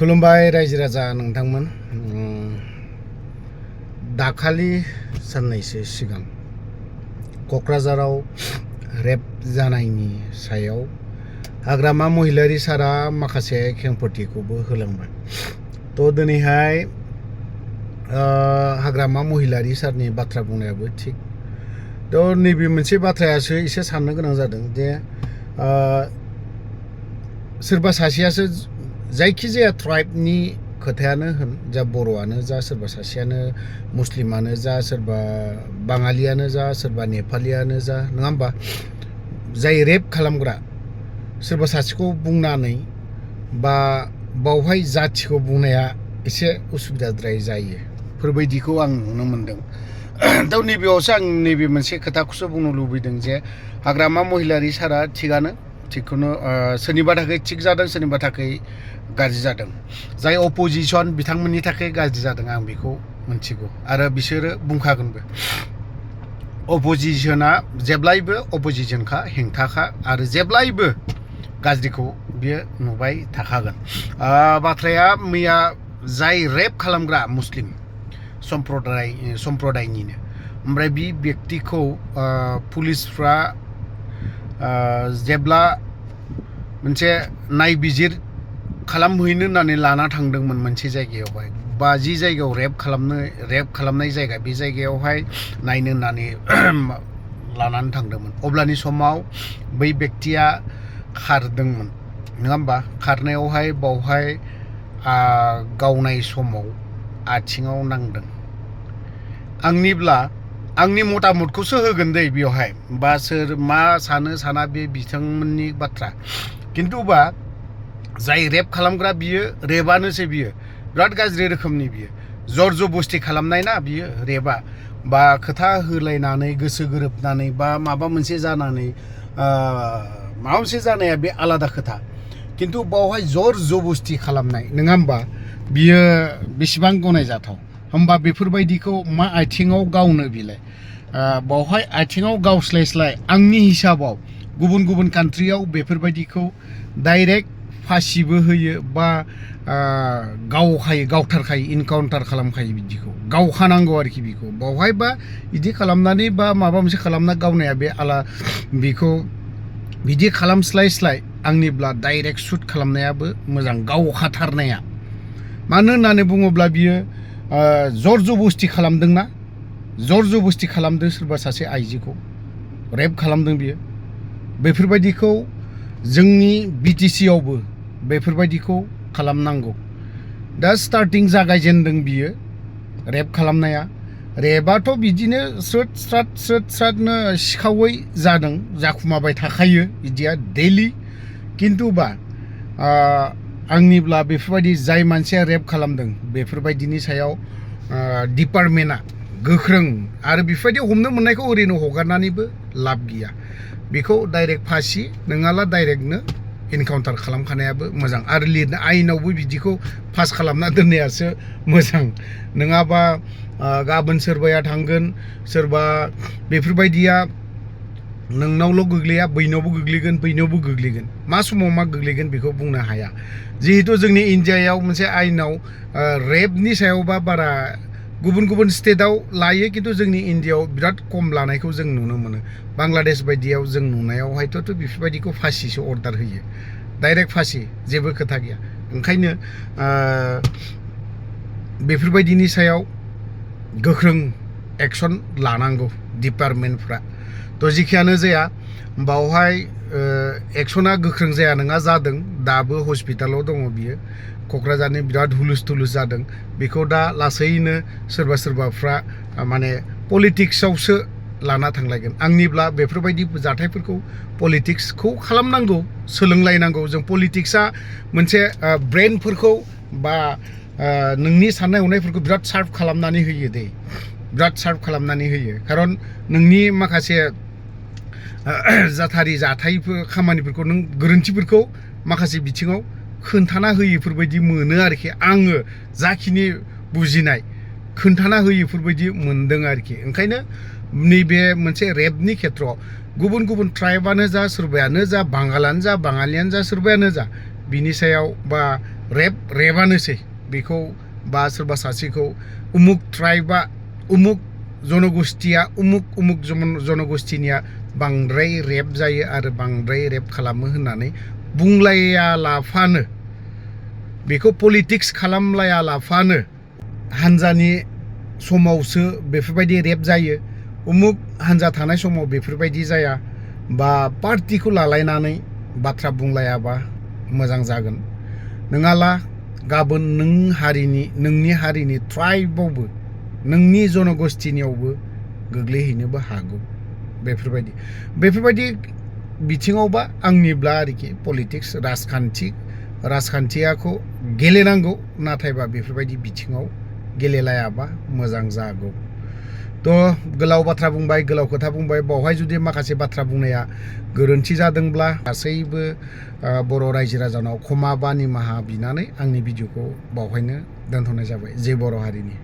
खुलुमबाय रायजो राजा नोंथांमोन। दाखालि साननैसो सिगां क'क्राझाराव रेप जानायनि सायाव हाग्रामा महिलारि सारा माखासे खेंफोरथिखौबो होलांबाय। थ' दिनैहाय हाग्रामा महिलारि सारनि बाथ्रा बुंनायाबो थिग। थ' नैबे मोनसे बाथ्रायासो एसे साननो गोनां जादों जे सोरबा सासेयासो जायखिजाया ट्राइबनि खोथायानो होन, जा बर'आनो जा, सोरबा सासेयानो मुस्लिमानो जा, सोरबा बाङालियानो जा, सोरबा नेपालियानो जा, नङा होमबा? जाय रेप खालामग्रा सोरबा सासेखौ बुंनानै बा बावहाय जाथिखौ बुंनाया एसे उसुबिदाद्राय जायो फोरबायदिखौ आं नुनो मोनदों। दा नैबेयावसो आं नैबे मोनसे खोथाखौसो बुंनो लुबैदों जे हाग्रामा महिलारि सारा थिगखौनो सोरनिबा थाखाय थिग जादों, सोरनिबा थाखाय गाज्रि जादों। जाय अपोजिशन बिथांमोननि थाखाय गाज्रि जादों आं बेखौ मिथिगौ आरो बिसोरो बुंखागोनबो। अपोजिशना जेब्लायबो अपोजिशनखा, हेंथाखा आरो जेब्लायबो गाज्रिखौ बियो नुबाय थाखागोन। बाथ्राया मैया जाय रेप खालामग्रा मुस्लिम सम्प्रदायनिनो, ओमफ्राय बे व्यक्तिखौ पुलिसफ्रा जेब्ला मोनसे नायबिजिर खालामहैनो होननानै लाना थांदोंमोन मोनसे जायगायावहाय, बा जि जायगायाव रेप खालामनाय जायगा, बे जायगायावहाय नायनो होननानै लानानै थांदोंमोन। अब्लानि समाव बै व्यक्तिया खारदोंमोन, नङा होमबा? खारनायावहाय बावहाय गावनाय समाव आथिङाव नांदों। आंनिब्ला आंनि मतामतखौसो होगोन दै बेवहाय, बा सोर मा सानो साना बे बिथांमोननि बाथ्रा। खिन्थुबा जाय रेप खालामग्रा बियो रेपआनोसै, बियो बिराद गाज्रि रोखोमनि, बियो जर जबस्ति खालामनाय ना बियो रेपआ, बा खोथा होलायनानै गोसो गोरोबनानै बा माबा मोनसे जानानै माबा मोनसे जानाया बे आलादा खोथा। खिन्थु बावहाय जर जबस्ति खालामनाय, नङा होमबा? बियो बेसेबां गनायजाथाव? होमबा बेफोरबायदिखौ मा आथिङाव गावनो बिलाय? बावहाय आथिङाव गावस्लायस्लाय आंनि हिसाबाव गुबुन गुबुन कान्ट्रियाव बेफोरबायदिखौ डाइरेक्ट फासिबो होयो, बा गावथारखायो, इनकाउन्टार खालामखायो, बिदिखौ गावखानांगौ आरोखि। बेखौ बावहाय बा बिदि खालामनानै बा माबा मोनसे खालामना गावनाया बे बेखौ बिदि खालामस्लायस्लाय आंनिब्ला डाइरेक्ट सुट खालामनायाबो मोजां, गावखाथारनाया। मानो होननानै बुङोब्ला बियो जर जबस्ति खालामदोंना, जर जबस्ति खालामदों सोरबा सासे आइजोखौ रेप खालामदों बियो। बेफोरबायदिखौ जोंनि BTC आवबो बेफोरबायदिखौ खालामनांगौ। दा स्टार्टिं जागायजेनदों बियो रेप खालामनाया। रेपआथ' बिदिनो स्रोद स्रादनो सिखावै जादों, जाखुमाबाय थाखायो बिदिया दैलि। खिन्थुबा आंनिब्ला बेफोरबायदि जाय मानसिया रेप खालामदों बेफोरबायदिनि सायाव डिपार्टमेन्टआ गोख्रों, आरो बेफोरबायदि हमनो मोननायखौ ओरैनो हगारनानैबो लाब गैया। बेखौ डाइरेक्ट फासि नङाला डाइरेक्टनो इनकाउन्टार खालामखानायाबो मोजां, आरो लिरनो आयेनावबो बिदिखौ पास खालामना दोननायासो मोजां। नङाबा गाबोन सोरबाया थांगोन, सोरबा बेफोरबायदिया नोंनावल' गोग्लैया, बैनावबो गोग्लैगोन। मा समाव मा गोग्लैगोन बेखौ बुंनो हाया। जिहेतु जोंनि इन्डियायाव मोनसे आयेनाव रेपनि सायावबा बारा गुबुन गुबुन स्टेटआव लायो, खिन्थु जोंनि इन्डियायाव बिराद खम लानायखौ जों नुनो मोनो। बांलादेश बायदियाव जों नुनायावहायथ' बेफोरबायदिखौ फासिसो अर्डार होयो, डाइरेक्ट फासि, जेबो खोथा गैया। ओंखायनो बेफोरबायदिनि सायाव गोख्रों एक्सन लानांगौ डिपार्टमेन्टफ्रा। थ' जिखियानो जाया, बावहाय एक्सना गोख्रों जाया नङा, जादों। दाबो हस्पिटालाव दङ बियो, क'क्राझारनि बिराद हुलुस थुलुस जादों। बेखौ दा लासैनो सोरबाफ्रा माने पलिटिक्सआवसो लाना थांलायगोन। आंनिब्ला बेफोरबायदि जाथायफोरखौ पलिटिक्सखौ खालामनांगौ, सोलोंलायनांगौ। जों पलिटिक्सआ मोनसे ब्रेनफोरखौ बा नोंनि साननाय हनायफोरखौ बिराद शार्प खालामनानै होयो दे, बिराद शार्प खालामनानै होयो। खारन नोंनि माखासे जाथारि जाथायफोर खामानिफोरखौ, नों गोरोन्थिफोरखौ माखासे बिथिङाव खोन्थाना होयोफोरबायदि मोनो आरोखि। आङो जाखिनि बुजिनाय खोन्थाना होयोफोरबायदि मोनदों आरोखि। ओंखायनो नैबे मोनसे रेपनि खेथ्रआव गुबुन गुबुन ट्राइबानो जा, सोरबायानो जा, बांगालानो जा, बाङालियानो जा, सोरबायानो जा, बिनि सायाव बा रेबानोसै बेखौ बा सोरबा सासेखौ उमुक ट्राइबा उमुक जनगोष्ठीया उमुक जनगोष्ठीनिया बांद्राय रेप जायो आरो बांद्राय रेप खालामो होननानै बुंलायालाफानो बेखौ पलिटिक्स खालामलायालाफानो हानजानि समावसो बेफोरबायदि रेप जायो उमुक हानजा थानाय समाव बेफोरबायदि जाया बा पार्टिखौ लालायनानै बाथ्रा बुंलायाबा मोजां जागोन नङाला गाबोन नोंनि हारिनि ट्राइबावबो नोंनि जनगोष्ठीनियावबो गोग्लैहैनोबो हागौ बेफोरबायदि बिथिङावबा आंनिब्ला आरोखि पलिटिक्स राजखान्थियाखौ गेलेनांगौ नाथायबा बेफोरबायदि बिथिङाव गेलेलायाबा मोजां जागौ थ' गोलाव बाथ्रा बुंबाय गोलाव खोथा बुंबाय बावहाय जुदि माखासे बाथ्रा बुंनाया गोरोन्थि जादोंब्ला गासैबो बर' रायजो राजानाव क्षमा बा निमाहा बिनानै आंनि भिडिअखौ बावहायनो दोनथ'नाय जाबाय जय बर' हारिनि।